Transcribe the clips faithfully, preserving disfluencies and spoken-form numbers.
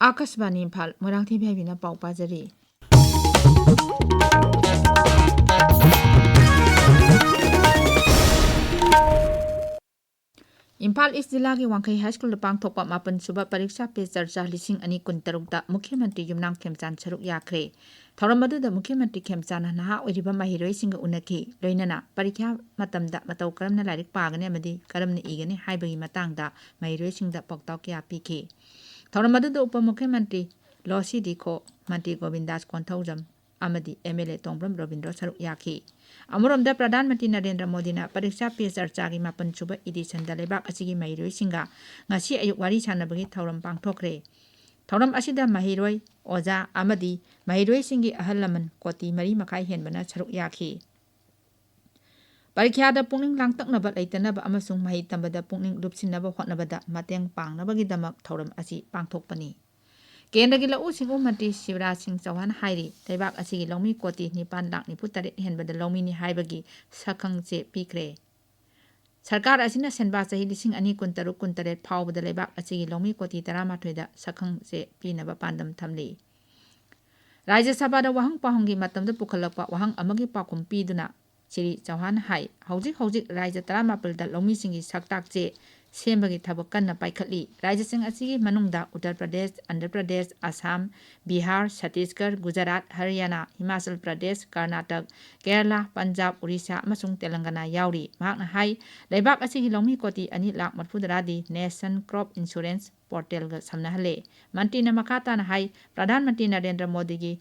ꯑꯥꯀꯥꯁꯕꯥꯅꯤ ꯏꯝꯐꯥꯜ, ꯃꯣꯏꯔꯥꯡꯊꯦꯝ ꯍꯥꯏꯕꯤꯅ ꯄꯥꯎ ꯄꯥꯖꯔꯤ꯫ ꯏꯝꯐꯥꯜ ꯏꯁ ꯖꯤꯂꯥꯒꯤ ꯋꯥꯡꯈꯩ ꯍꯥꯏ ꯁ꯭ꯀꯨꯜꯗ ꯄꯥꯡꯊꯣꯛꯄ ꯃꯥꯄꯟ ꯁꯨꯕ ꯄꯔꯤꯛꯁꯥ ꯄꯦ ꯆꯔꯆꯥ ꯂꯤꯁꯤꯡ ꯑꯅꯤ ꯀꯨꯟꯇꯔꯨꯛꯇ ꯃꯨꯈ꯭ꯌ ꯃꯟꯇ꯭ꯔꯤ ꯌꯨꯝꯅꯥꯝ ꯈꯦꯝꯆꯥꯟ ꯁꯔꯨꯛ ꯌꯥꯈ꯭ꯔꯦ꯫ ꯊꯧꯔꯝ ꯑꯗꯨꯗ ꯃꯨꯈ꯭ꯌ ꯃꯟꯇ꯭ꯔꯤ ꯈꯦꯝꯆꯥꯟꯅ ꯅꯍꯥ ꯑꯣꯏꯔꯤꯕ ꯃꯍꯩꯔꯣꯏꯁꯤꯡꯒ ꯎꯅꯈꯤ, ꯂꯣꯏꯅꯅ ꯄꯔꯤꯈ꯭ꯌꯥ ꯃꯇꯝꯗ ꯃꯇꯧ ꯀꯔꯝꯅ ꯂꯥꯏꯔꯤꯛ ꯄꯥꯒꯅꯤ ꯑꯃꯗꯤ ꯀꯔꯝꯅ ꯏꯒꯅꯤ ꯍꯥꯏꯕꯒꯤ ꯃꯇꯥꯡꯗ ꯃꯍꯩꯔꯣꯏꯁꯤꯡꯗ ꯄꯥꯎꯇꯥꯛ ꯀꯌꯥ ꯄꯤꯈꯤ꯫ ꯊꯧꯔꯝ ꯑꯗꯨꯗ ꯎꯄ ꯃꯨꯈ꯭ꯌ ꯃꯟꯇ꯭ꯔꯤ ꯂꯣꯁꯤ ꯗꯤꯈꯣ, ꯃꯟꯇ꯭ꯔꯤ ꯒꯣꯕꯤꯟꯗꯥꯁ ꯀꯣꯟꯊꯧꯖꯝ ꯑꯃꯗꯤ ꯑꯦꯝ ꯑꯦꯜ ꯑꯦ ꯇꯣꯡꯕ꯭ꯔꯝ ꯔꯣꯕꯤꯟꯗ꯭ꯔꯣ ꯁꯔꯨꯛ ꯌꯥꯈꯤ꯫ ꯑꯃꯔꯣꯝꯗ ꯄ꯭ꯔꯙꯥꯟ ꯃꯟꯇ꯭ꯔꯤ ꯅꯔꯦꯟꯗ꯭ꯔ ꯃꯣꯗꯤꯅ ꯄꯔꯤꯛꯁꯥ ꯄꯦ ꯆꯔꯆꯥꯒꯤ ꯃꯥꯄꯟ ꯁꯨꯕ ꯏꯗꯤꯁꯟꯗ ꯂꯩꯕꯥꯛ ꯑꯁꯤꯒꯤ ꯃꯍꯩꯔꯣꯏꯁꯤꯡꯒ ꯉꯁꯤ ꯑꯌꯨꯛ ꯋꯥꯔꯤ ꯁꯥꯟꯅꯕꯒꯤ ꯊꯧꯔꯝ ꯄꯥꯡꯊꯣꯛꯈ꯭ꯔꯦ꯫ ꯊꯧꯔꯝ ꯑꯁꯤꯗ ꯃꯍꯩꯔꯣꯏ, ꯑꯣꯖꯥ ꯑꯃꯗꯤ ꯃꯍꯩꯔꯣꯏꯁꯤꯡꯒꯤ ꯑꯍꯜ ꯂꯃꯟ ꯀꯣꯇꯤ ꯃꯔꯤ ꯃꯈꯥꯏ ꯍꯦꯟꯕꯅ ꯁꯔꯨꯛ ꯌꯥꯈꯤ꯫ ꯄꯔꯤꯈ꯭ꯌꯥꯗ ꯄꯨꯛꯅꯤꯡ ꯂꯥꯡꯇꯛꯅꯕ ꯂꯩꯇꯅꯕ ꯑꯃꯁꯨꯡ ꯃꯍꯩ ꯇꯝꯕꯗ ꯄꯨꯛꯅꯤꯡ ꯂꯨꯞꯁꯤꯟꯅꯕ ꯍꯣꯠꯅꯕꯗ ꯃꯇꯦꯡ ꯄꯥꯡꯅꯕꯒꯤꯗꯃꯛ ꯊꯧꯔꯝ ꯑꯁꯤ ꯄꯥꯡꯊꯣꯛꯄꯅꯤ꯫ ꯀꯦꯟꯗ꯭ꯔꯒꯤ ꯂꯧꯎ ꯁꯤꯡꯎ ꯃꯟꯇ꯭ꯔꯤ ꯁꯤꯕꯔꯥꯖ ꯁꯤꯡ ꯆꯧꯍꯥꯟ ꯍꯥꯏꯔꯤ, ꯂꯩꯕꯥꯛ ꯑꯁꯤꯒꯤ ꯂꯧꯃꯤ ꯀꯣꯇꯤ ꯅꯤꯄꯥꯟ ꯂꯥꯈ ꯅꯤꯐꯨ ꯇꯔꯦꯠ ꯍꯦꯟꯕꯗ ꯂꯧꯃꯤꯅꯤ ꯍꯥꯏꯕꯒꯤ ꯁꯛꯈꯪ ꯆꯦ ꯄꯤꯈ꯭ꯔꯦ꯫ ꯁꯔꯀꯥꯔ ꯑꯁꯤꯅ ꯁꯦꯟꯕꯥ ꯆꯍꯤ ꯂꯤꯁꯤꯡ ꯑꯅꯤ ꯀꯨꯟꯇꯔꯨꯛ ꯀꯨꯟꯇꯔꯦꯠ ꯐꯥꯎꯕꯗ ꯂꯩꯕꯥꯛ ꯑꯁꯤꯒꯤ ꯂꯧꯃꯤ ꯀꯣꯇꯤ ꯇꯔꯥꯃꯥꯊꯣꯏꯗ ꯁꯛꯈꯪ ꯆꯦ ꯄꯤꯅꯕ ꯄꯥꯟꯗꯝ ꯊꯝꯂꯤ꯫ ꯔꯥꯖ꯭ꯌ ꯁꯚꯥꯗ ꯋꯥꯍꯪ ꯄꯥꯎꯍꯪꯒꯤ ꯃꯇꯝꯗ ꯄꯨꯈꯠꯂꯛꯄ ꯋꯥꯍꯪ ꯑꯃꯒꯤ ꯄꯥꯎꯈꯨꯝ ꯄꯤꯗꯨꯅ ꯁ꯭ꯔꯤ ꯆꯧꯍꯥꯟ ꯍꯥꯏ, ꯍꯧꯖꯤꯛ ꯍꯧꯖꯤꯛ ꯔꯥꯖ꯭ꯌ ꯇꯔꯥꯃꯥꯄꯜꯗ ꯂꯧꯃꯤꯁꯤꯡꯒꯤ ꯁꯛꯇꯥꯛ ꯆꯦ ꯁꯦꯝꯕꯒꯤ ꯊꯕꯛ ꯀꯟꯅ ꯄꯥꯏꯈꯠꯂꯤ꯫ ꯔꯥꯖ꯭ꯌꯁꯤꯡ ꯑꯁꯤꯒꯤ ꯃꯅꯨꯡꯗ ꯎꯠꯇꯔ ꯄ꯭ꯔꯗꯦꯁ, ꯑꯟꯙ꯭ꯔ ꯄ꯭ꯔꯗꯦꯁ, ꯑꯁꯥꯝ, ꯕꯤꯍꯥꯔ, ꯆꯇꯤꯁꯒꯔ, ꯒꯨꯖꯔꯥꯠ, ꯍꯔꯤꯌꯥꯅꯥ, ꯍꯤꯃꯥꯆꯜ ꯄ꯭ꯔꯗꯦꯁ, ꯀꯔꯅꯥꯇꯛ, ꯀꯦꯔꯂꯥ, ꯄꯟꯖꯥꯕ, ꯎꯔꯤꯁꯥ ꯑꯃꯁꯨꯡ ꯇꯦꯂꯪꯒꯅꯥ ꯌꯥꯎꯔꯤ꯫ ꯃꯍꯥꯛꯅ ꯍꯥꯏ, ꯂꯩꯕꯥꯛ ꯑꯁꯤꯒꯤ ꯂꯧꯃꯤ ꯀꯣꯇꯤ ꯑꯅꯤ ꯂꯥꯈ ꯃꯔꯤꯐꯨ ꯇꯔꯥꯗꯤ ꯅꯦꯁꯅꯦꯜ ꯀ꯭ꯔꯣꯞ ꯏꯟꯁꯨꯔꯦꯟꯁ ꯄꯣꯔꯇꯦꯜꯒ ꯁꯝꯅꯍꯜꯂꯦ꯫ ꯃꯟꯇ꯭ꯔꯤꯅ ꯃꯈꯥ ꯇꯥꯅ ꯍꯥꯏ, ꯄ꯭ꯔꯙꯥꯟ ꯃꯟꯇ꯭ꯔꯤ ꯅꯔꯦꯟꯗ꯭ꯔ ꯃꯣꯗꯤꯒꯤ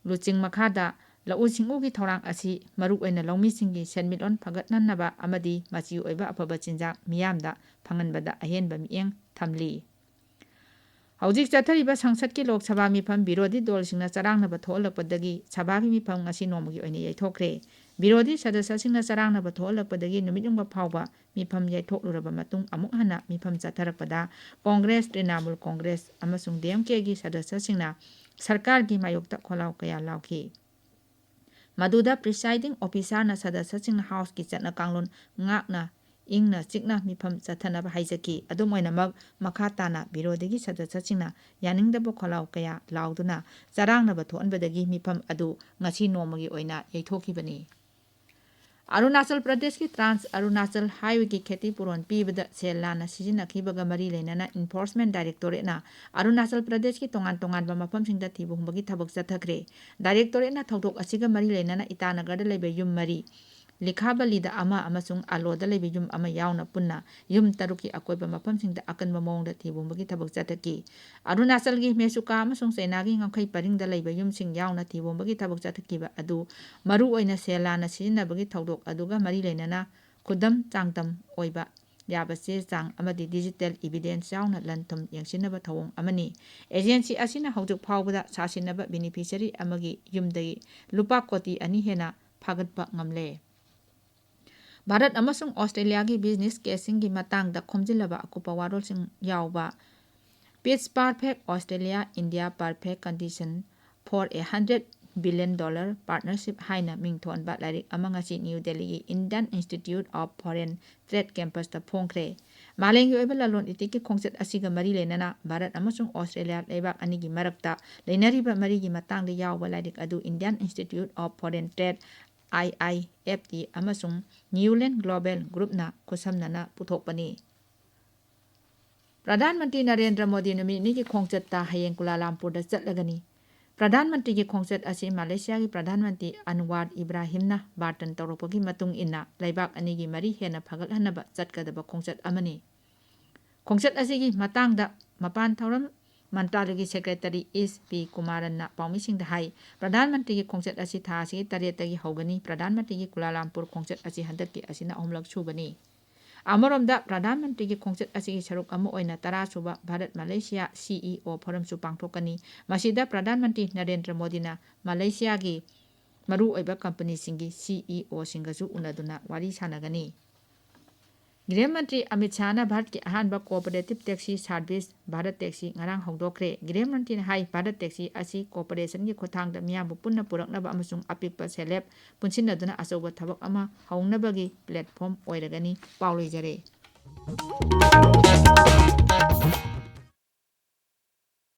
ꯂꯨꯆꯤꯡ ꯃꯈꯥꯗ ꯂꯧꯎ ꯁꯤꯡꯎꯒꯤ ꯊꯧꯔꯥꯡ ꯑꯁꯤ ꯃꯔꯨꯑꯣꯏꯅ ꯂꯧꯃꯤꯁꯤꯡꯒꯤ ꯁꯦꯟꯃꯤꯠꯂꯣꯟ ꯐꯒꯠꯍꯟꯅꯕ ꯑꯃꯗꯤ ꯃꯆꯤ ꯑꯣꯏꯕ ꯑꯐꯕ ꯆꯤꯟꯖꯥꯛ ꯃꯤꯌꯥꯝꯗ ꯐꯪꯍꯟꯕꯗ ꯑꯍꯦꯟꯕ ꯃꯤꯠꯌꯦꯡ ꯊꯝꯂꯤ꯫ ꯍꯧꯖꯤꯛ ꯆꯠꯊꯔꯤꯕ ꯁꯪꯁꯠꯀꯤ ꯂꯣꯛ ꯁꯚꯥ ꯃꯤꯐꯝ ꯕꯤꯔꯣꯙꯤ ꯗꯣꯜꯁꯤꯡꯅ ꯆꯔꯥꯡꯅꯕ ꯊꯣꯛꯍꯜꯂꯛꯄꯗꯒꯤ ꯁꯚꯥꯒꯤ ꯃꯤꯐꯝ ꯉꯁꯤ ꯅꯣꯡꯃꯒꯤ ꯑꯣꯏꯅ ꯌꯩꯊꯣꯛꯈ꯭ꯔꯦ꯫ ꯕꯤꯔꯣꯙꯤ ꯁꯗꯁ꯭ꯌꯁꯤꯡꯅ ꯆꯔꯥꯡꯅꯕ ꯊꯣꯛꯍꯜꯂꯛꯄꯗꯒꯤ ꯅꯨꯃꯤꯠ ꯌꯨꯡꯕ ꯐꯥꯎꯕ ꯃꯤꯐꯝ ꯌꯩꯊꯣꯛꯂꯨꯔꯕ ꯃꯇꯨꯡ ꯑꯃꯨꯛ ꯍꯟꯅ ꯃꯤꯐꯝ ꯆꯠꯊꯔꯛꯄꯗ ꯀꯣꯡꯒ꯭ꯔꯦꯁ, ꯇ꯭ꯔꯤꯅꯥꯃꯨꯜ ꯀꯣꯡꯒ꯭ꯔꯦꯁ ꯑꯃꯁꯨꯡ ꯗꯤ ꯑꯦꯝ ꯀꯦꯒꯤ ꯁꯗꯁ꯭ꯌꯁꯤꯡꯅ ꯁꯔꯀꯥꯔꯒꯤ ꯃꯥꯌꯣꯛꯇ ꯈꯣꯜꯂꯥꯎ ꯀꯌꯥ ꯂꯥꯎꯈꯤ꯫ ꯃꯗꯨꯗ presiding officerꯅ ꯁꯗꯁ꯭ꯌꯁꯤꯡꯅ ꯍꯥꯎꯁꯀꯤ ꯆꯠꯅ ꯀꯥꯡꯂꯣꯟ ꯉꯥꯛꯅ ꯏꯪꯅ ꯆꯤꯛꯅ ꯃꯤꯐꯝ ꯆꯠꯊꯅꯕ ꯍꯥꯏꯖꯈꯤ꯫ ꯑꯗꯨꯝ ꯑꯣꯏꯅꯃꯛ, ꯃꯈꯥ ꯇꯥꯅ ꯕꯤꯔꯣꯙꯤꯒꯤ ꯁꯗꯁ꯭ꯌꯁꯤꯡꯅ ꯌꯥꯅꯤꯡꯗꯕ ꯈꯣꯜꯂꯥꯎ ꯀꯌꯥ ꯂꯥꯎꯗꯨꯅ ꯆꯔꯥꯡꯅꯕ ꯊꯣꯛꯍꯟꯕꯗꯒꯤ ꯃꯤꯐꯝ ꯑꯗꯨ ꯉꯁꯤ ꯅꯣꯡꯃꯒꯤ ꯑꯣꯏꯅ ꯌꯩꯊꯣꯛꯈꯤꯕꯅꯤ꯫ ꯑꯔꯨꯅꯥꯆꯜ ꯄ꯭ꯔꯗꯦꯁꯀꯤ ꯇ꯭ꯔꯥꯟꯁ ꯑꯔꯨꯅꯥꯆꯜ ꯍꯥꯏꯋꯦꯒꯤ ꯈꯦꯇꯤ ꯄꯨꯔꯣꯟ ꯄꯤꯕꯗ ꯁꯦꯜ ꯂꯥꯟꯅ ꯁꯤꯖꯤꯟꯅꯈꯤꯕꯒ ꯃꯔꯤ ꯂꯩꯅꯅ ꯏꯟꯐꯣꯔꯁꯃꯦꯟ ꯗꯥꯏꯔꯦꯛꯇꯣꯔꯦꯠꯅ ꯑꯔꯨꯅꯥꯆꯜ ꯄ꯭ꯔꯗꯦꯁꯀꯤ ꯇꯣꯉꯥꯟ ꯇꯣꯉꯥꯟꯕ ꯃꯐꯝꯁꯤꯡꯗ ꯊꯤꯕ ꯍꯨꯝꯕꯒꯤ ꯊꯕꯛ ꯆꯠꯊꯈ꯭ꯔꯦ꯫ ꯗꯥꯏꯔꯦꯛꯇꯣꯔꯦꯠꯅ ꯊꯧꯗꯣꯛ ꯑꯁꯤꯒ ꯃꯔꯤ ꯂꯩꯅꯅ ꯏꯇꯥꯅꯒꯔꯗ ꯂꯩꯕ ꯌꯨꯝ ꯃꯔꯤ, ꯂꯤꯈꯥꯕꯂꯤꯗ ꯑꯃ ꯑꯃꯁꯨꯡ ꯑꯂꯣꯗ ꯂꯩꯕ ꯌꯨꯝ ꯑꯃ ꯌꯥꯎꯅ ꯄꯨꯟꯅ ꯌꯨꯝ ꯇꯔꯨꯛꯀꯤ ꯑꯀꯣꯏꯕ ꯃꯐꯝꯁꯤꯡꯗ ꯑꯀꯟꯕ ꯃꯑꯣꯡꯗ ꯊꯤꯕ ꯍꯨꯝꯕꯒꯤ ꯊꯕꯛ ꯆꯠꯊꯈꯤ꯫ ꯑꯔꯨꯅꯥꯆꯜꯒꯤ ꯃꯦꯁꯨꯀꯥ ꯑꯃꯁꯨꯡ ꯆꯩꯅꯥꯒꯤ ꯉꯝꯈꯩ ꯄꯔꯤꯡꯗ ꯂꯩꯕ ꯌꯨꯝꯁꯤꯡ ꯌꯥꯎꯅ ꯊꯤꯕ ꯍꯨꯝꯕꯒꯤ ꯊꯕꯛ ꯆꯠꯊꯈꯤꯕ ꯑꯗꯨ ꯃꯔꯨꯑꯣꯏꯅ ꯁꯦꯜ ꯂꯥꯟꯅ ꯁꯤꯖꯤꯟꯅꯕꯒꯤ ꯊꯧꯗꯣꯛ ꯑꯗꯨꯒ ꯃꯔꯤ ꯂꯩꯅꯅ ꯈꯨꯗꯝ ꯆꯥꯡꯗꯝ ꯑꯣꯏꯕ ꯌꯥꯕ ꯆꯦ ꯆꯥꯡ ꯑꯃꯗꯤ ꯗꯤꯖꯤꯇꯦꯜ ꯏꯚꯤꯗꯦꯟꯁ ꯌꯥꯎꯅ ꯂꯟ ꯊꯨꯝ ꯌꯦꯡꯁꯤꯟꯅꯕ ꯊꯧꯑꯣꯡ ꯑꯃꯅꯤ꯫ ꯑꯦꯖꯦꯟꯁꯤ ꯑꯁꯤꯅ ꯍꯧꯖꯤꯛ ꯐꯥꯎꯕꯗ ꯁꯥꯁꯤꯟꯅꯕ ꯕꯦꯅꯤꯐꯤꯁꯔꯤ ꯑꯃꯒꯤ ꯌꯨꯝꯗꯒꯤ ꯂꯨꯄꯥ ꯀꯣꯇꯤ ꯑꯅꯤ ꯍꯦꯟꯅ ꯐꯥꯒꯠꯄ ꯉꯝꯂꯦ꯫ ꯚꯥꯔꯠ ꯑꯃꯁꯨꯡ ꯑꯣꯁꯇ꯭ꯔꯦꯂꯤꯌꯥꯒꯤ ꯕꯤꯖꯤꯅꯦꯁ ꯀꯦꯁꯁꯤꯡꯒꯤ ꯃꯇꯥꯡꯗ ꯈꯣꯝꯖꯤꯜꯂꯕ ꯑꯀꯨꯞꯄ ꯋꯥꯔꯣꯜꯁꯤꯡ ꯌꯥꯎꯕ Pitch Perfect Australia India Perfect Condition for a Hundred Billion Dollar Partnership ꯍꯥꯏꯅ ꯃꯤꯡ ꯊꯣꯟꯕ ꯂꯥꯏꯔꯤꯛ ꯑꯃ ꯉꯁꯤ ꯅ꯭ꯌꯨ ꯗꯦꯜꯂꯤꯒꯤ Indian Institute of Foreign Trade ꯀꯦꯝꯄꯁꯇ ꯐꯣꯡꯈ꯭ꯔꯦ꯫ ꯃꯥꯂꯦꯝꯒꯤ ꯑꯣꯏꯕ ꯂꯂꯣꯟ ꯏꯇꯤꯛꯀꯤ ꯈꯣꯡꯆꯠ ꯑꯁꯤꯒ ꯃꯔꯤ ꯂꯩꯅꯅ ꯚꯥꯔꯠ ꯑꯃꯁꯨꯡ ꯑꯣꯁꯇ꯭ꯔꯦꯂꯤꯌꯥ ꯂꯩꯕꯥꯛ ꯑꯅꯤꯒꯤ ꯃꯔꯛꯇ ꯂꯩꯅꯔꯤꯕ ꯃꯔꯤꯒꯤ ꯃꯇꯥꯡꯗ ꯌꯥꯎꯕ ꯂꯥꯏꯔꯤꯛ ꯑꯗꯨ Indian Institute of Foreign Trade, I I F T, ꯑꯃꯁꯨꯡ Newland Global Groupꯅ ꯈꯨꯠꯁꯝꯅꯅ ꯄꯨꯊꯣꯛꯄꯅꯤ꯫ ꯄ꯭ꯔꯙꯥꯟ ꯃꯟꯇ꯭ꯔꯤ ꯅꯔꯦꯟꯗ꯭ꯔ ꯃꯣꯗꯤ ꯅꯨꯃꯤꯠ ꯅꯤꯅꯤꯒꯤ ꯈꯣꯡꯆꯠꯇ ꯍꯌꯦꯡ ꯀꯨꯂꯥꯂꯥꯝꯄꯨꯔꯗ ꯆꯠꯂꯒꯅꯤ꯫ ꯄ꯭ꯔꯙꯥꯟ ꯃꯟꯇ꯭ꯔꯤꯒꯤ ꯈꯣꯡꯆꯠ ꯑꯁꯤ ꯃꯂꯦꯁꯤꯌꯥꯒꯤ ꯄ꯭ꯔꯙꯥꯟ ꯃꯟꯇ꯭ꯔꯤ ꯑꯟꯋꯥꯔ ꯏꯕ꯭ꯔꯥꯍꯤꯝꯅ ꯕꯥꯔꯇꯟ ꯇꯧꯔꯛꯄꯒꯤ ꯃꯇꯨꯡ ꯏꯟꯅ ꯂꯩꯕꯥꯛ ꯑꯅꯤꯒꯤ ꯃꯔꯤ ꯍꯦꯟꯅ ꯐꯒꯠꯍꯟꯅꯕ ꯆꯠꯀꯗꯕ ꯈꯣꯡꯆꯠ ꯑꯃꯅꯤ꯫ ꯈꯣꯡꯆꯠ ꯑꯁꯤꯒꯤ ꯃꯇꯥꯡꯗ ꯃꯄꯥꯟ ꯊꯧꯔꯝ ꯃꯟꯇ꯭ꯔꯥꯂꯌꯒꯤ ꯁꯦꯀ꯭ꯔꯦꯇꯔꯤ ꯑꯦꯁ ꯄꯤ ꯀꯨꯃꯥꯔꯟꯅ ꯄꯥꯎꯃꯤꯁꯤꯡꯗ ꯍꯥꯏ꯫ ꯄ꯭ꯔꯙꯥꯟ ꯃꯟꯇ꯭ꯔꯤꯒꯤ ꯈꯣꯡꯆꯠ ꯑꯁꯤ ꯊꯥ ꯑꯁꯤꯒꯤ ꯇꯔꯦꯠꯇꯒꯤ ꯍꯧꯒꯅꯤ꯫ ꯄ꯭ꯔꯙꯥꯟ ꯃꯟꯇ꯭ꯔꯤꯒꯤ ꯀꯨꯂꯥꯂꯥꯝꯄꯨꯔ ꯈꯣꯡꯆꯠ ꯑꯁꯤ ꯍꯟꯗꯛꯀꯤ ꯑꯁꯤꯅ ꯑꯍꯨꯝꯂꯛ ꯁꯨꯕꯅꯤ꯫ ꯑꯃꯔꯣꯝꯗ, ꯄ꯭ꯔꯙꯥꯟ ꯃꯟꯇ꯭ꯔꯤꯒꯤ ꯈꯣꯡꯆꯠ ꯑꯁꯤꯒꯤ ꯁꯔꯨꯛ ꯑꯃ ꯑꯣꯏꯅ ꯇꯔꯥ ꯁꯨꯕ ꯚꯥꯔꯠ ꯃꯂꯦꯁꯤꯌꯥ ꯁꯤ ꯏ ꯑꯣ ꯐꯣꯔꯝꯁꯨ ꯄꯥꯡꯊꯣꯛꯀꯅꯤ꯫ ꯃꯁꯤꯗ ꯄ꯭ꯔꯙꯥꯟ ꯃꯟꯇ꯭ꯔꯤ ꯅꯔꯦꯟꯗ꯭ꯔ ꯃꯣꯗꯤꯅ ꯃꯂꯦꯁꯤꯌꯥꯒꯤ ꯃꯔꯨꯑꯣꯏꯕ ꯀꯝꯄꯅꯤꯁꯤꯡꯒꯤ ꯁꯤ ꯏ ꯑꯣꯁꯤꯡꯒꯁꯨ ꯎꯅꯗꯨꯅ ꯋꯥꯔꯤ ꯁꯥꯟꯅꯒꯅꯤ꯫ ꯒ꯭ꯔꯤꯍ ꯃꯟꯇ꯭ꯔꯤ ꯑꯃꯤꯠ ꯁꯥꯍꯅ ꯚꯥꯔꯠꯀꯤ ꯑꯍꯥꯟꯕ cooperative taxi service Bharat Taxi ꯉꯔꯥꯡ ꯍꯧꯗꯣꯛꯈ꯭ꯔꯦ꯫ ꯒ꯭ꯔꯤꯍ ꯃꯟꯇ꯭ꯔꯤꯅ ꯍꯥꯏ, Bharat Taxi ꯑꯁꯤ cooperationꯒꯤ ꯈꯨꯠꯊꯥꯡꯗ ꯃꯤꯌꯥꯝꯕꯨ ꯄꯨꯟꯅ ꯄꯨꯔꯛꯅꯕ ꯑꯃꯁꯨꯡ ꯑꯄꯤꯛꯄ ꯁꯦꯜꯍꯦꯞ ꯄꯨꯟꯁꯤꯟꯅꯗꯨꯅ ꯑꯆꯧꯕ ꯊꯕꯛ ꯑꯃ ꯍꯧꯅꯕꯒꯤ platform ꯑꯣꯏꯔꯒꯅꯤ꯫ ꯄꯥꯎ ꯂꯣꯏꯖꯔꯦ꯫